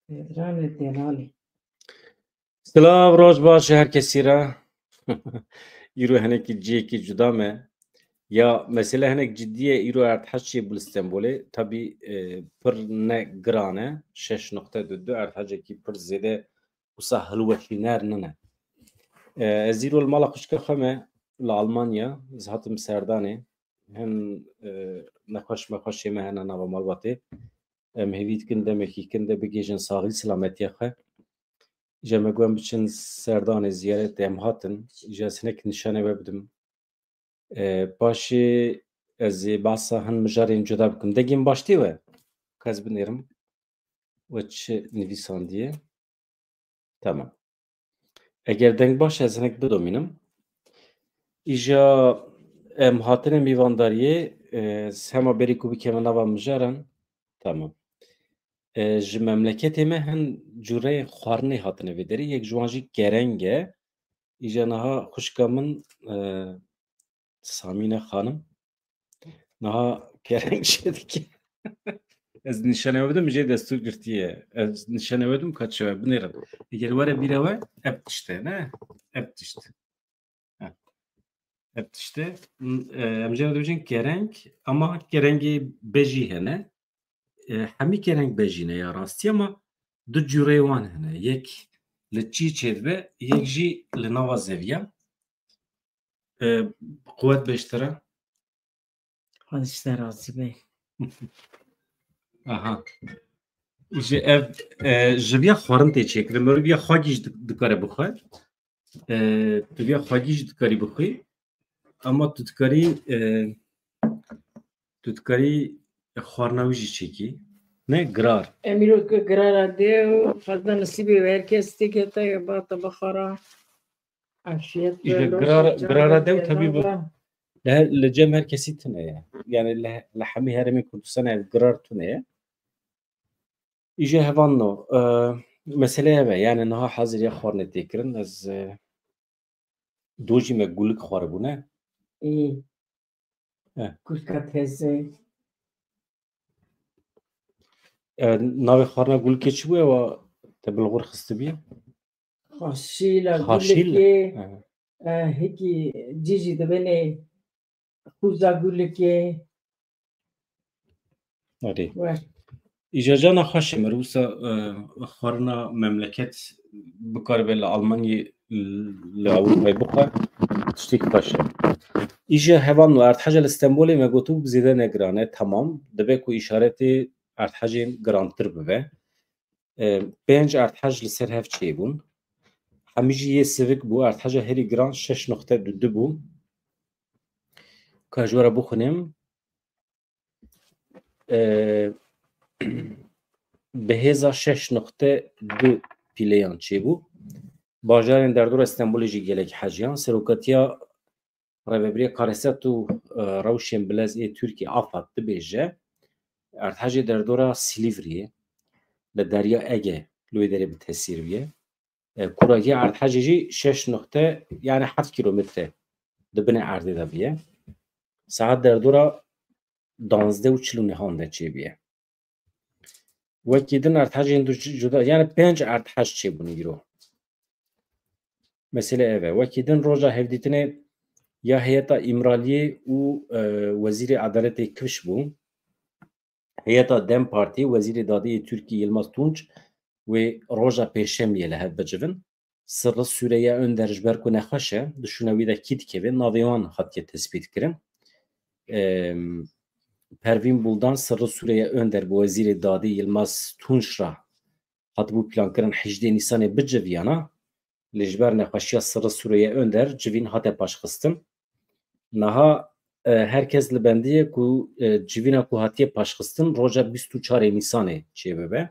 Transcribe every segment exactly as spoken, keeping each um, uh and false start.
Sêranê Delalî. Silav, roj baş ji her kesî re. Îro hinekî cihekî cuda me. Ya mesele hinek cidî ye, îro erdhej çêbû li Stenbolê. Tabî, e, pir ne giran e. Şeş noqte du du erdhejekî pir zêde wisa hilweşîner nine. E, ez îro li mala xwişka xwe me li Almanya, ez hatim serdanê. Hin, e, nexweş mexweşê me hene nava malbatê. Em hêvî dikin demekî kin de bigihêjin saxî silametiya xwe. Îja me got em biçin serdanê ziyaretê, em hatin. Îja ez hinek nîşanê we bidim. E, paşê ez ê behsa hin mijarên cuda bikim. Dengê min baş tê we? Ka ez binêrim. We çi nivîsandiye? Tamam. Eger deng baş e, ez hinek bidomînim. Îja em hatine mîvandariyê, e, hema berî ku bikeve nava mijaran. Tamam. E, ji memleketê me hin cûreyên xwarinê hatine vê derê. Yek ji wan jî kereng e. Îja niha xwişka min, e, Samîne xanim. Niha kereng çêdike. Ez nîşanê we bidim, jê destûr girtiye. Ez nîşanê we bidim, ka çi we binêrin. Eger were bîra we, ev tişt e, ne? Ev tişt. Heh. Ev tişt e. N-, e, em jê re dibêjin kereng, ama kerengê bejî hene. E, hemî kereng bejî ne ya rastî, ama du cûreyê wan hene. Yek li çî çêdibe, yek jî li nava zeviya. E, quwet beştir e. Xwedî ji te razî be. Aha. Ji ev, e, ji viya xwarin tê çêkirin. Meriv ya xwagî jî di-, dikare bixwe. E, tu viya xwagî jî dikarî bixwî. Ama tu dikarî, e, tu dikarî xwarina wî jî çêkî. Ne girar. Em îro ki girara de û xwazda nisîbê wê her kes têkete ya ba te bixwara. Afiyet Îşte be, girar-, loşa girara de û tabî bu. Li her, li cem her kesî tune ye. Yani li, li hemî herêmên Kurdistanê ev girar tune ye. Îje hevan no. E, mesele ev e. Yani niha hazir ya xwarine tê kirin. Ez, e, dojî me gulik xwaribûne. Î. E. Gulka teze. E, navê xwarina gulikê çi bû ewa te bilxur xistibiye? Xaşîla Xaşîl? Gulikê, He. E, hikî cî jî dibênê xûza gulikê. Erê. We. Îja cana xweş e, meriv wisa, e, xwarina memleket bikaribe li Almanyê, li Ewropayê bixwe, tiştekî xweş e. Îja hevan û erdheja li Stenbolê me gotibû bi zêde ne giran e, temam. Dibe ku îşaretê erdhejên girantir bibe. E, pênc erdhej li ser hev çêbûn. Hemî jî yê sivik bû. Erdheja herî giran şeş noqte du du bû. Ka ji we re bixwînim. E, bi hêza şeş noqte du pîleyan çêbû. Bajarên derdora Stenbolê jî gelek hejiyan. Serokatiya Rêvebiriya Kareset û, e, Rewşên Bilez ê Tirkiyê, AFAD, dibêje, erdhejê derdora Silîvriyê li Derya Ege li wê derê bi tesîr bûye. E, kuragiya erdhejê jî şeş noqte, yani heft kîlometre di binê erdê de bûye. Saet derdora danzdeh û çil û nehan de çêbûye. Wekî din erdhejên du cuda, yani pênc erdhej çêbûn îro. Mesele ev e. Wekî din roja hevdîtinê ya heyeta Îmraliyê û, e, Wezîrê Edaletê kifş bû. Heyeta DEM Partî, Wezîrê Dadê yê Tirkî Yilmaz Tunç wê roja Pêşemiyê li hev bicivin. Sirri Süreyya Önder ji ber ku nexweş e, di şûna wî de kî dikeve, navê wan hatiye tespîtkirin. Em, Pervîn Buldan Sirri Süreyya Önder bi Wezîrê Dadê Yilmaz Tunç re hatibû plankirin hejdê Nîsanê biciviyana, lê ji ber nexweşiya Sirri Süreyya Önder civîn hate paşxistin. Niha, e, her kes li bendê ye ku, e, civîna ku hatiye paşxistin roja bîst û çarê Nîsanê çêbibe.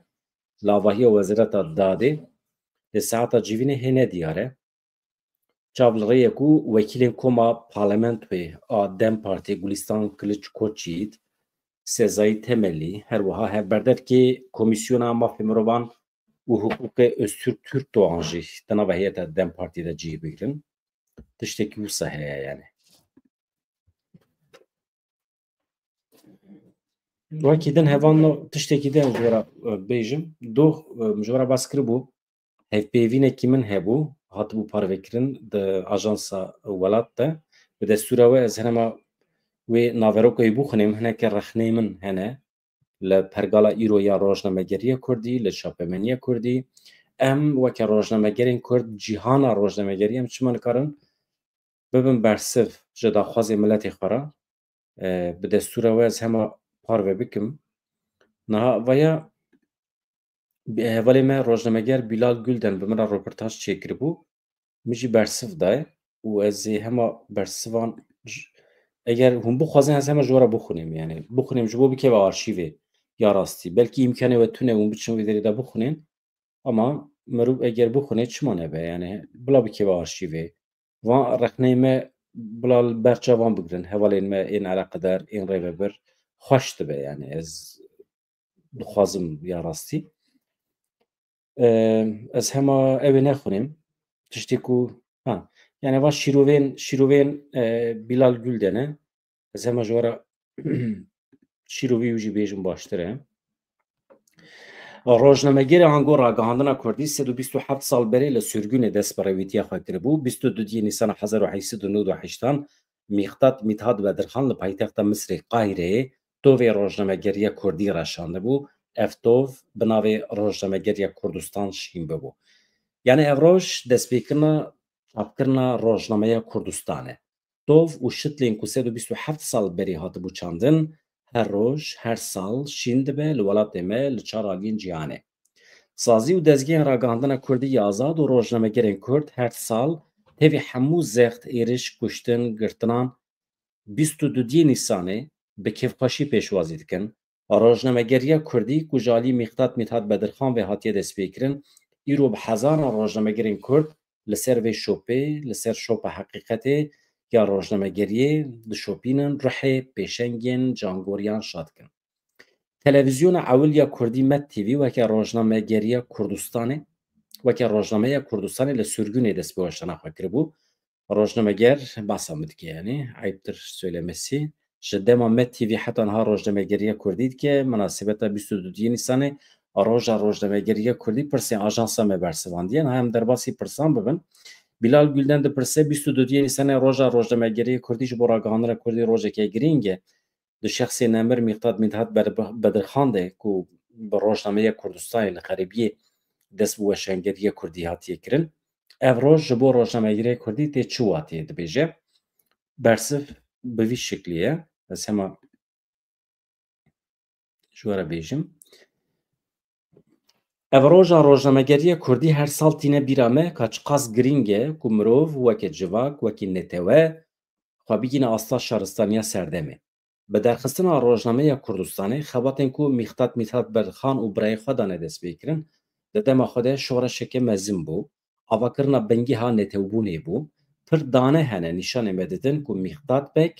Li avahiya Wezareta Dadê, lê saeta civînê hê ne diyar e. Çav li rê ye ku wekîlên koma parlamentoyê a DEM Partiyê Gulistan Kiliç Koçyiğit, Sezai Temelli, her wiha hevberdevkê Komîsyona Mafê Mirovan û Hiqûqê Öztürk Türkdoğan jî di nava heyeta DEM Partiyê de cih bigirin. Tiştekî wisa heye yani. Wekî din hevalno tiştekî din ji we re, e, bêjim. Doh, e, ji we re bas kiribû. Hevpeyvînekî min hebû, hatibû parvekirin di ajansa Welat de. Bi destûra we ez herema wê naveroka wî bixwînim, hineke rexneyê min hene li pergala îro ya rojnamegeriya kurdî, li çapemeniya kurdî. Em weke rojnamegerên kurd, cîhana rojnamegerî, em çima nikarin bibin bersiv ji daxwazê miletê xwe re? E, bi destûra we ez hema parve bikim. Niha vaya bi-, hevalê me rojnameger Bilal Gülden bi min re roportaj çêkiribû. Min jî bersiv daye û ez ê hema bersivan j-, eger hûn bixwazin ez hema ji we re bixwînim, yani bixwînim ji bo bikeve arşîvê ya rastî. Belkî îmkanê we tune hûn biçin wê derê de bixwînin. Ama mirov eger bixwîne çima nebe, yani bila bikeve arşîvê. Van rexneyê me bila li ber çavan bigirin, hevalên me ên eleqedar, ên rêvebir xweş dibe, yani ez dixwazim ya rastî. Ee, ez hema ew ê nexwînim. Tiştê ku, ha, yani va şîrovên, şîrovên, e, Bilal Gülden e. Ez hema ji we re şîrovî wî jî bêjim baştir e. Rojnamegerê ango ragihandina kurdî sed û bîst û heft sal berê li sirgûnê dest bi rêwîtiya xwe kiribû. Bîst û du duyê Nîsana hezar û heyt sed û nod û heştan Mîqdat Mîthat Bedirxan li paytexta Misrê Qahireyê tovê rojnamegeriya kurdî reşandibû. Ev tov bi navê Rojnamegeriya Kurdistan şîn bibû. Yani ev roj destpêkirina çapkirina rojnameya Kurdistan e. Tov û şitlên ku sed û bîst û heft sal berê hatibû çandin, her roj, her sal şîn dibe li welatê me, li çar aliyên cîhanê. Sazî û dezgehên ragihandina kurdî ya azad û rojnamegerên kurd her sal tevî hemû zext, êriş, kuştin, girtinan, bîst û duyê Nîsanê bi kêfxweşî pêşwazî dikin. Rojnamegeriya kurdî ku ji alî Mîqdat Mîthat Bedirxan ve hatiye destpêkirin, îro bi hezaran rojnamegerên kurd li ser vê şopê, li ser şopa heqîqetê ya rojnamegeriyê dişopînin, ruhê pêşengên cangoriyan şa dikin. Televîzyona ewil ya kurdî Med T V weke rojnamegeriya Kurdistanê, weke rojnameya Kurdistanê li sirgûnê dest bi weşana xwe kiribû. Rojnameger basa min dike, yani, ayıptır söylemesi. Ji dema Med T V heta niha rojnamegeriya kurdî dike, minasebeta bîst û duyê Nîsanê, roja rojnamegeriya kurdî, pirsên ajansa me bersivandiye. Niha em derbasî pirsan bibin. Bilal Gülden dipirse, bîst û duyê Nîsanê roja rojnamegeriya kurdî ji bo ragihandina kurdî rojeke girîng e. Di şexsê nemir Mîqdat Mîthat Ber-, Bedirxan de ku bi rojnameya Kurdistanê li xeribiyê dest bi weşangeriya kurdî hatiye kirin. Ev roj ji bo rojnamegeriya kurdî tê çi wateyê dibêje? Bersiv bi vî şiklî ye. Ez hema ji we re bêjim. Ev roja rojnamegeriya kurdî her sal tîne bîra me ka çiqas girîng e ku mirov weke civak, wekî netewe xwe bigîne asta şaristaniya serdemê. Bi derxistina rojnameya Kurdistanê, xebatên ku Mîqdat Mîthat Bedirxan û birayê xwe dane destpêkirin, di dema xwe de şoreşeke mezin bû. Avakirina bingeha netewbûnê bû. Pir dane hene nîşanê me didin ku Mîqdat Beg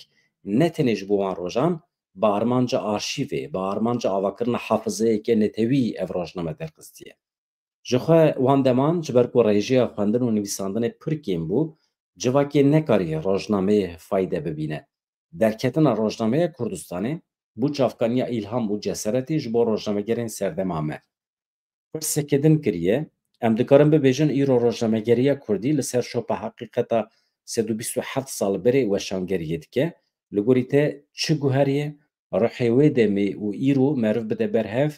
ne tenê ji bo wan rojan, bi armanca arşîvê, bi armanca avakirina hafizeyeke netewî ev rojname derxistiye. Ji xwe wan deman ji ber ku rêjeya xwendin û nivîsandinê pir kêm bû, civakê nekarî rojnameyê fayde bibîne. Derketina rojnameya Kurdistanê bû çavkaniya îlham û ceseretê ji bo rojnamegerên serdema me. Pirseke din kiriye, em dikarin bibêjin îro rojnamegeriya kurdî li ser şopa heqîqeta sed û bîst û heft sal berê weşangeriyê dike. Li gorî te çi guheriyê, ruhê wê demê û îro meriv bide ber hev,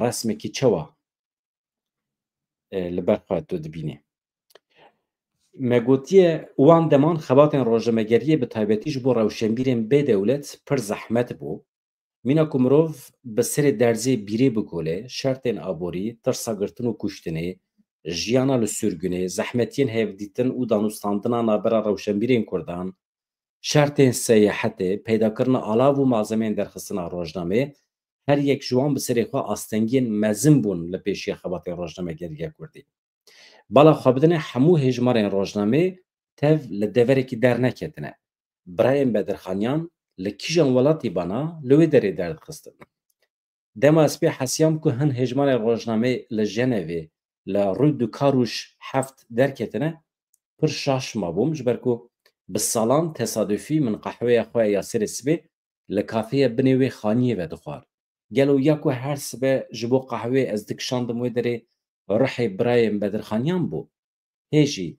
resmekî çawa, e, li ber xwe tu dibînî? Me gotiye, wan deman xebatên rojnamegeriyê bi taybetî ji bo rewşenbîrên bê dewlet pir zehmet bû. Mîna ku mirov bi serê derzê bîrê bikole, şertên aborî, tirsa girtin û kuştinê, jiyana li sirgûnê, zehmetiyên hevdîtin û danûstandina navbera rewşenbîrên kurdan, şertên seyahetê, peydakirina alav û malzemeyên derxistina rojnameyê, her yek ji wan bi serê xwe astengiyên mezin bûn li pêşiya xebatê rojnamegeriya kurdî. Bala xwe bidine hemû hêjmarên rojnameyê tev li deverekî derneketine. Birayên Bedirxaniyan li kîjan welatî bana li wê derê derdixistin. Dema ez pê hesiyam ku hin hêjmarên rojnameyê li Jenevê, li Rue du Carouge heft derketine, pir şaş mabûm, ji ber ku bi salan tesadufî min qehweya xwe ya serê sibê li kafeya binê wê xaniyê vedixwar. Gelo ya ku her sibe ji bo qehwê ez dikişandim wê derê, ruhê birayên Bedirxaniyan bû. Hê jî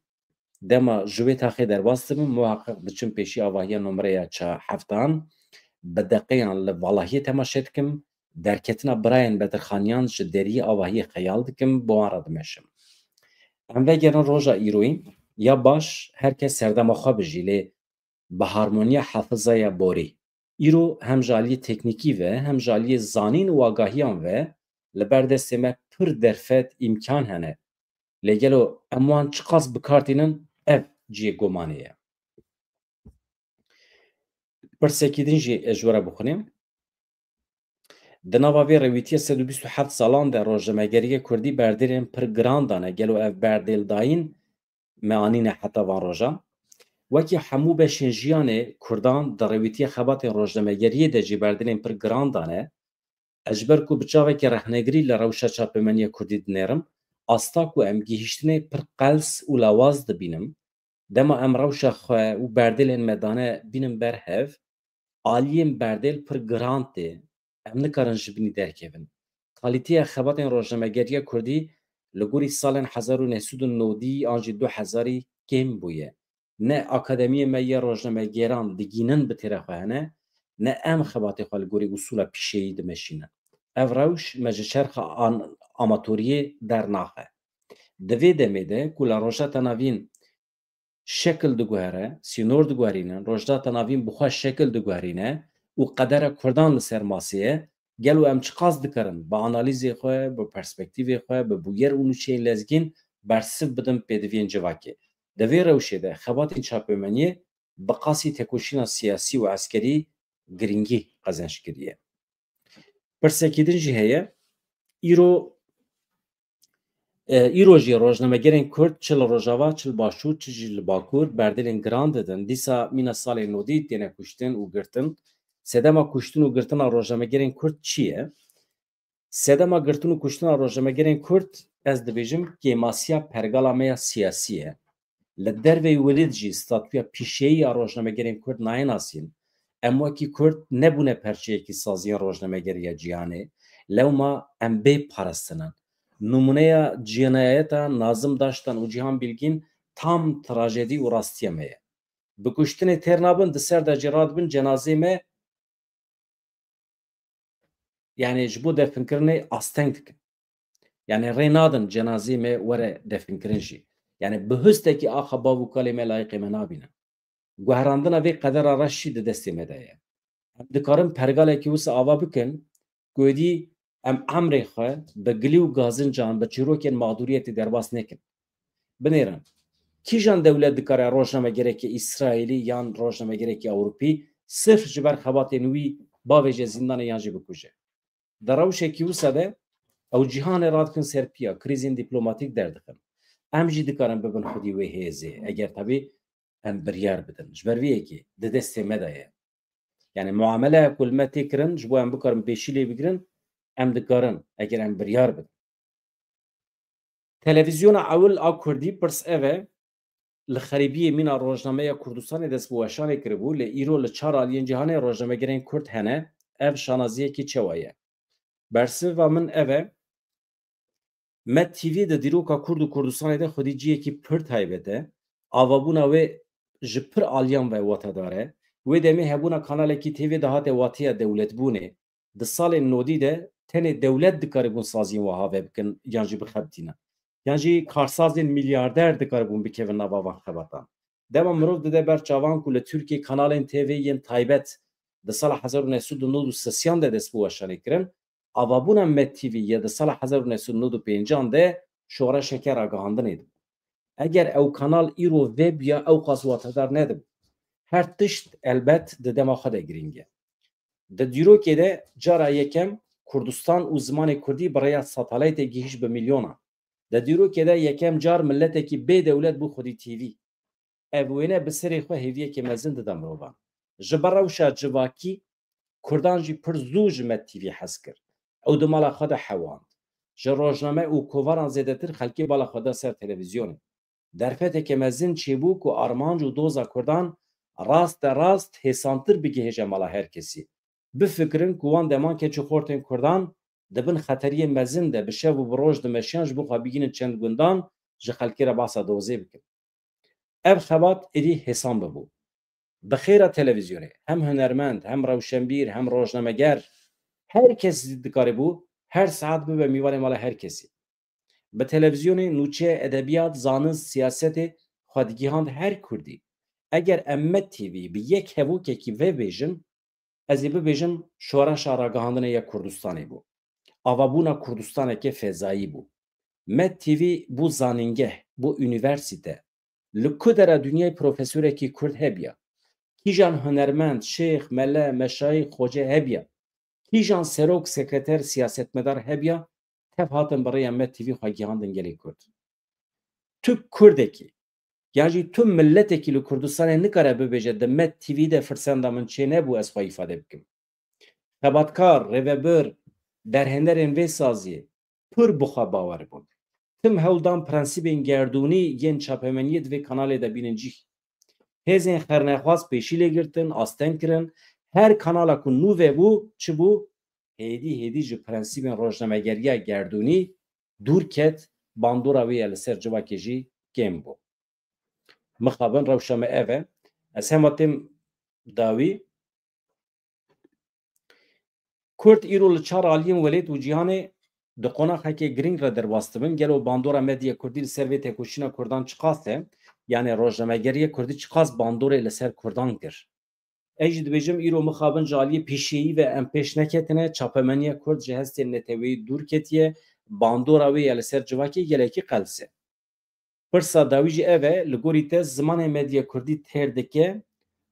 dema ji wê taxê derbas dibim, muheqeq diçim pêşî avahiya nomreya ça-, heftan, bi deqeyan li valahiyê temaşe dikim, derketina birayên Bedirxaniyan ji deriyê avahiyê xeyal dikim, bi wan re dimeşim. Em vegerin roja îroyî, ya baş, her kes serdema xwe bijî, lê bi harmoniya hafizaya borî. Îro hem ji aliyê teknîkî ve, hem ji aliyê zanîn û agahiyan ve li ber destê me pir derfet, îmkan hene. Lê gelo em wan çiqas bi kar tînin, ev cihê gumanê ye. Pirsekî din jî ez ji we re bixwînim. Di nava vê rêwîtiya sed û bîst û heft salan de rojnamegeriyê kurdî berdêlên pir giran dane. Gelo ev berdêldayîn me anîne heta van rojan? Wekî hemû beşên jiyanê kurdan di rêwîtiya xebatên rojnamegeriyê de jî berdêlên pir giran dane. Ez ji ber ku bi çavekî rexnegirî li rewşa çapemeniya kurdî dinêrim, asta ku em gihîştinê pir qels û lawaz dibînim, dema em rewşa xwe û berdêlên me dane bînin ber hev, aliyên berdêl pir giran tê, em nikarin ji binî derkevin. Kalîteya xebatên rojnamegeriya kurdî li gorî salên hezar û neh sed û nodî an jî du hezarî kêm bûye. Ne akademiyê me yê rojnamegeran digînin bi têra xwe hene, ne em xebatê xwe li gorî usûla pîşeyî dimeşînin. Ev rewş me ji çerxa an-, amatoriyê dernaxe. Di vê demê de ku li Rojhilata Navîn şekil diguhere, sînor diguherînin, Rojhilata Navîn bi xwe şekil diguherîne û qedera kurdan li ser masê ye, gelo em çiqas dikarin bi analîzê xwe, bi perspektîvê xwe, bi bûyer û nûçeyên lezgîn bersiv bidin pêdiviyên civakê? Di vê rewşê de xebatên çapemeniyê bi qasî tekoşîna siyasî û eskerî girîngî qezenc kiriye. Pirsekî din jî heye. Îro, e, îro jî rojnamegerên Kurd çi li Rojava, çi li Başûr, çi jî li Bakur berdêlên giran didin. Dîsa mîna salên nodî têne kuştin û girtin. Sedema kuştin û girtina rojnamegerên Kurd çi ye? Sedema girtin û kuştina rojnamegerên Kurd, ez dibêjim, kêmasiya pergala me ya siyasî ye. Li derveyî welê de jî statûya pîşeyî ya rojnamegerên Kurd nayê nasîn. Em wekî Kurd nebûne perçeyekî saziyên rojnamegeriya cîhanê. Lewma em bê parastin in. Nimûneya cinayeta Nazim Daştan û Cîhan Bilgîn tam trajedî û rastiya me ye. Bi kuştinê têr nabin, di ser de jî radibin cenazê me, yani ji bo definkirinê asteng dikin. Yani rê nadin cenazê me were definkirin jî. Yani bi hustekî axa bav û kalê me layiqê me nabînin. Guherandina vê qedera reş jî di destê me de ye. Em dikarin pergalekî wisa ava bikin, ku êdî em emrê xwe bi gilî û gazincan, bi çîrokên mexdûriyetê derbas nekin. Binêrin, kîjan dewlet dikare rojnamegerekî Îsraîlî yan rojnamegerekî Ewropî sirf ji ber xebatên wî bavêje zîndanê yan jî bikuje? Di rewşekî wisa de ew cîhanê radikin ser piya, krîzên dîplomatîk derdixin. Em jî dikarin bibin xwedî wê hêzê, eger tebî em biryar bidin. Ji ber vê yekê di destê me de ye. Yani muameleya ku li me tê kirin, ji bo em bikarin pêşî lê bigirin, em dikarin, eger em biryar bidin. Televîzyona ewil a Kurdî, pirs ev e, li xerîbiyê mîna rojnameya Kurdistanê dest bi weşanê kiribû, lê îro li çar aliyên cîhanê rojnamegerên Kurd hene, ev şanaziyekî çawa ye? Bersiva min ev e, Med T V di dîroka Kurd û Kurdistanê de xwedî cihekî pir taybet e. Avabûna wê ji pir aliyan ve watedar e. Wê demê hebûna kanalekî T V dihate wateya dewletbûnê. Di salên nodî de tenê dewlet dikaribûn saziyên wiha vebikin yan jî bixebitînin. Yan jî karsazên milyarder dikaribûn bikevin nava van xebatan. Dema mirov dide ber çavan ku li Tirkiyê kanalên T V yên taybet di sala hezar û neh sed û nod û sisiyan de dest bi weşanê kirin, avabûna Med T V ya di sala hezar û neh sed û nod û pêncan de şoreşeke ragihandinê dibû. Eger ew kanal îro vebûya, ewqas watedar nedibû. Her tişt elbet di dema xwe de girîng e. Di dîrokê de cara yekem Kurdistan û zimanê Kurdî bi rêya satelaytê gihîşt bi milyonan. Di dîrokê de yekem car miletekî bê dewlet bû xwedî T V. Ev wêne bi serê xwe hêviyekê mezin dida mirovan. Ji ber rewşa civakî, Kurdan jî pir zû ji Med T V hez kir. Ew di mala xwe de hewand. Ji rojname û kovaran zêdetir xelkê bala xwe da ser televîzyonê. Derfeteke mezin çêbû ku armanc û doza Kurdan raste rast hêsantir bigihêje mala her kesî. Bifikirin ku wan deman keç û xortên Kurdan di bin xeteriyê mezin de bi şev û bi roj dimeşiyan ji bo xwe bigihînin çend gundan, ji xelkê re behsa dozê bikin. Ev xebat êdî hêsan bibû. Bi xêra televîzyonê hem hunermend, hem rewşenbîr, hem rojnameger, her kes dikaribû her saet bibe mîvanê mala her kesî. Bi televîzyonê nûçe, edebiyat, zanist, siyasetê xwe digihand her Kurdî. Eger em Med T V bi yek hevokekî vebêjin, ez ê bibêjim şoreşa ragihandinê ya Kurdistanê bû. Avabûna Kurdistaneke fezayî bû. Med T V bû zanîngeh, bû unîversîte. Li ku dera dinyayê profesorekî Kurd hebiya? Kîjan hunermend, şêx, mele, meşayîx, xoce hebiya? Kîjan serok, sekreter, siyasetmedar hebiya? Tev hatin bi rêya Med T V xwe gihandin gelê Kurd. Tu Kurdekî, yan jî tu miletekî li Kurdistanê nikare bibêje, di Med T V de firsenda min çênebû ez xwe îfade bikim. Xebatkar, rêvebir, derhênerên vê saziyê pir bi xwe bawer bûn. Tim hewl dan prensîbên gerdûnî yên çapemeniyê di vê kanalê de bînin cih. Hêzên xernexwaz pêşî lê girtin, asteng kirin. Her kanala ku nû vebû, çi bû? Hêdî hêdî ji prensîbên rojnamegeriya gerdûnî dûr ket, bandora wê ya li ser civakê jî kêm bû. Mixabin rewşa me ev e. Ez hema têm dawî. Kurd îro li çar aliyên welêt û cîhanê di qonaxekê girîng re derbas dibin. Gelo bandora medya kurdî li ser vê tekoşîna kurdan çiqas e? Yanê rojnamegeriya kurdî çiqas bandorê li ser kurdan kir? Ez jî dibêjim, îro mixabin ji aliyê pîşeyî ve em pêş neketine, çapemeniya kurd ji hestên neteweyî dûr ketiye, bandora wê ya li ser civakê gelekî qels e. Pirsa dawî jî ev e, li gorî te zimanê medya kurdî têr dike,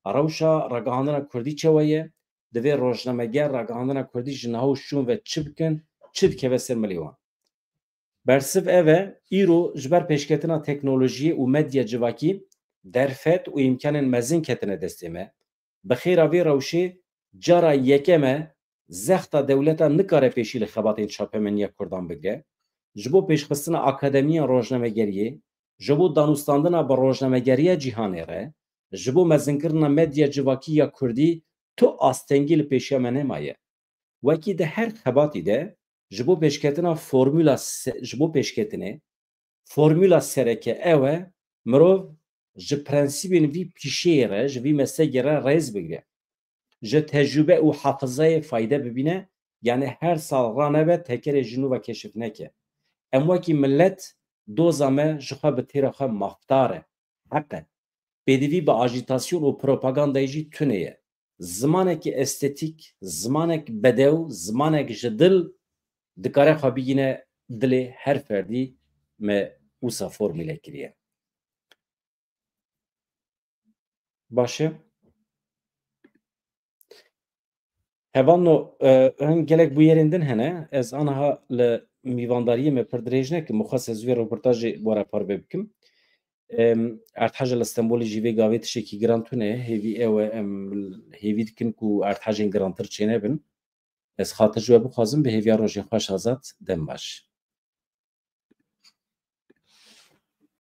rewşa ragihandina kurdî çawa ye? Divê rojnameger ragihandina kurdî ji niha û şûn ve çi bikin, çi dikeve ser milê wan? Bersiv ev e, îro ji ber pêşketina teknolojiyê û medya civakî derfet û îmkanên mezin ketine destê me. Bi xêra vê rewşê cara yekem e, zexta dewleta nikare pêşî li xebatên çapemeniya kurdan bigire. Ji bo pêşxistina akademiya rojnamegeriyê, ji bo danûstandina bi rojnamegeriya cîhanê re, ji bo mezinkirina medya civakî ya kurdî tu astengî li pêşiya me nemaye. Wekî di her xebatî de ji bo pêşketina formûla se-, ji bo pêşketinê, formûla sereke ew e, mirov ji prensîbên vî pîşeyê re, ji vî meslegê re rêz bigire. Ji tecrûbe û hafizayê fayde bibîne, yanê her sal ranebe tekerê ji nû ve keşif neke. Em wekî milet doza me ji xwe bi têra xwe mafdar e. Heq e. Pêdivî bi ajîtasyon û propagandayê jî tune ye. Zimanekî estetîk, zimanek bedew, zimanek ji dil dikare xwe bigîne dilê her ferdî, me wisa formûle kiriye. Baş e. Hevalno, e, hin gelek bûyerên din hene. Ez aniha li mîvandariyê me pir dirêj nekim. Min xwest ez vê roportajê bo re parve bikim. Em, erdheja li Stenbolê jî vê gavê tiştekî giran tune ye. Hêvî ew e, em hêvî dikin ku erdhejên girantir çênebin. Ez xatir ji we bixwazim, bi hêviya rojên xweş Azad, dem baş.